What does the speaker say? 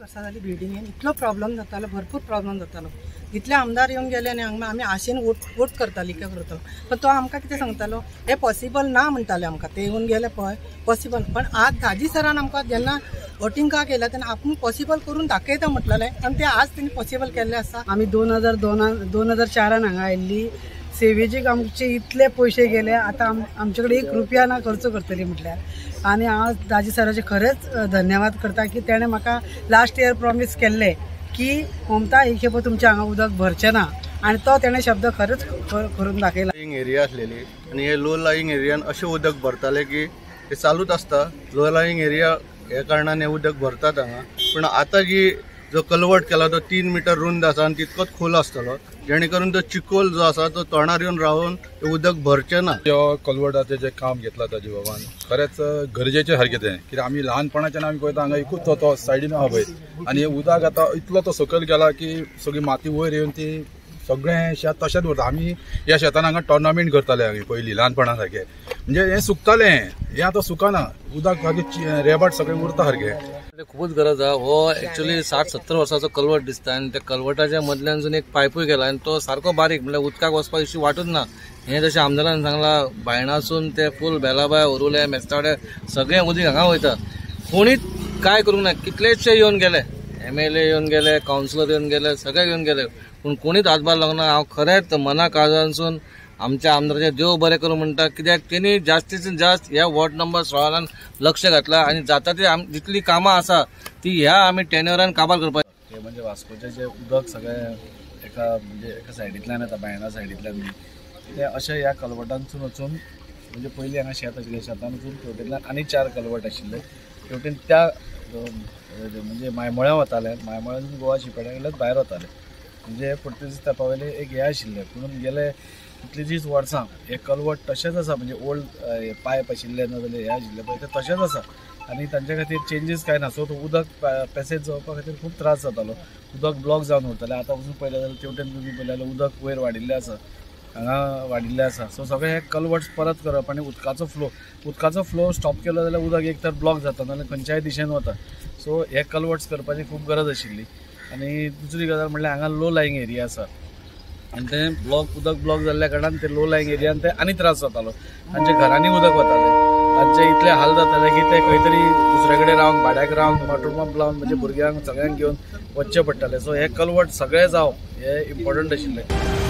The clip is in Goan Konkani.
वर्सां जाली बिल्डिंगेन इतलो प्रॉब्लम जातालो, भरपूर प्रॉब्लम जातालो. इतले आमदार येवन गेले आनी हांगा आमी आशेन वोट करताली, कितें करतालो, पण तो आमकां कितें सांगतालो, हें पॉसिबल ना म्हणटाले आमकां. ते येवन गेले पळय पॉसिबल, पण आज दाजी सरान आमकां जेन्ना वोटिंगा केला तेन्ना आपूण पॉसिबल करून दाखयता म्हटलेलें आनी ते आज तेणी पॉसिबल केल्लें आसा. आमी 2002-2004 हांगा आयिल्ली. सेवेजीक आमचे इतले पयशे गेले, आतां आमचे कडेन 1 रुपया ना खर्च करतली म्हटल्यार. आनी हांव दाजी सराचे खरेंच धन्यवाद करता की तेणें म्हाका लास्ट इयर प्रॉमीस केल्लें की ममता ही खेपो तुमच्या हांगा उदक भरचें ना, आनी तो तेणें शब्द खरेंच करून दाखयला. लाईंग एरिया आसलेली आनी हे लो लाईंग एरियान अशें उदक भरताले की ते चालूच आसता. लो लाईंग एरिया ह्या कारणान हे उदक भरतात हांगा. पूण आतां जी जो कलवट केला तो 3 मिटर रुंद आसा आनी तितकोच खोल आसतलो, जेणे करून तो चिकोल जो आसा तो तोंडार येवन रावन उदक भरचें ना. ह्यो कलवटाचें जें काम घेतलां ताजे बाबान खरेंच गरजेचें सारकें तें, कित्याक आमी ल्हानपणाच्यान आमी पळयता हांगा एकूच तो सायडीन आहा पळय, आनी उदक आतां इतलो तो सकयल गेला की सगळी माती वयर येवन ती सगळें शेत तशेंच उरता. आमी ह्या शेतान हांगा टोर्नामेंट करताले आमी पयलीं ल्हानपणा सारकें, म्हणजे हें सुकतालें, हें आतां सुकना, उदक सारकें रेबाट सगळें उरता सारकें. खूबच गरज आहा. हो एक्चुअली 60-70 वर्साचो कलवट दिसता आनी त्या कलवटाच्या मदल्यान एक पायपूय गेला आनी तो सारको बारीक, म्हणल्यार उदकाक वचपाक अशी वाटूच ना. हें जशें आमदारान सांगलां, बायणासून ते फूल बेलाबाय, ओरुले, मेस्तावडे सगळें उदीक हांगा वयता. कोणीच काय करूंक ना, कितलेशे येवन गेले, MLA येवन गेले, कावन्सिलर येवन गेले, सगळे येवन गेले, पूण कोणीच हातभार लागना. हांव खरेंच मना काळजांसून आमच्या आमदाराचे देव बरें करूं म्हणटा, कित्याक तेणी जास्तीत जास्त ह्या वॉर्ड नंबर 16 लक्ष घातलां आनी जाता ती जितली कामां आसा ती ह्या आमी टेन्युअरान काबार करपाक. हे म्हणजे वास्कोचें जें उदक सगळें एका म्हणजे एका सायडींतल्यान येता, बायणा सायडींतल्यान तें अशें ह्या कलवटांतसून वचून, म्हणजे पयलीं हांगा शेत आशिल्लें, शेतान वचून तेवटेंतल्यान आनी 4 कलवट आशिल्ले, तेवटेन त्या म्हणजे मायमोळ्या वताले, मायमोळ्यासून गोवा शिपेड्या कडल्यान भायर वताले. म्हणजे पुर्तुगीज तेंपा वयलें एक हें आशिल्लें, पूण गेले कितलींशींच वर्सां हे कलवट तशेंच आसा, म्हणजे ओल्ड पायप आशिल्ले ना जाल्यार हे आशिल्ले पळय ते तशेंच आसा आनी तांचे खातीर चेंजीस कांय ना. सो तो उदक पॅसेज जावपा खातीर खूब त्रास जातालो, उदक ब्लॉक जावन उरतालें. आतां वचून पळयलें जाल्यार तेवटेन तुमी पळयलें जाल्यार उदक वयर वाडिल्लें आसा, हांगा वाडिल्लें आसा. सो सगळे हे कलवट्स परत करप आनी उदकाचो फ्लो स्टॉप केलो जाल्यार उदक एक तर ब्लॉक जाता नाजाल्यार खंयच्याय दिशेन वता. सो हे कलवट्स करपाची खूब गरज आशिल्ली. आनी दुसरी गजाल म्हणल्यार हांगा लो लाईंग एरिया आसा आनी तें ब्लॉक उदक ब्लॉक जाल्ल्या कारणान ते लो लाईंग एरियान ते आनी त्रास जातालो. तांच्या घरांनी उदक वतालें, तांचे इतले हाल जाताले की ते खंय तरी दुसरे कडेन रावन, भाड्याक रावन, वॉटर पंप लावन म्हणजे भुरग्यांक सगळ्यांक घेवन वचचें पडटालें. सो हे कलवट सगळे जावप हे इम्पॉर्टंट आशिल्लें.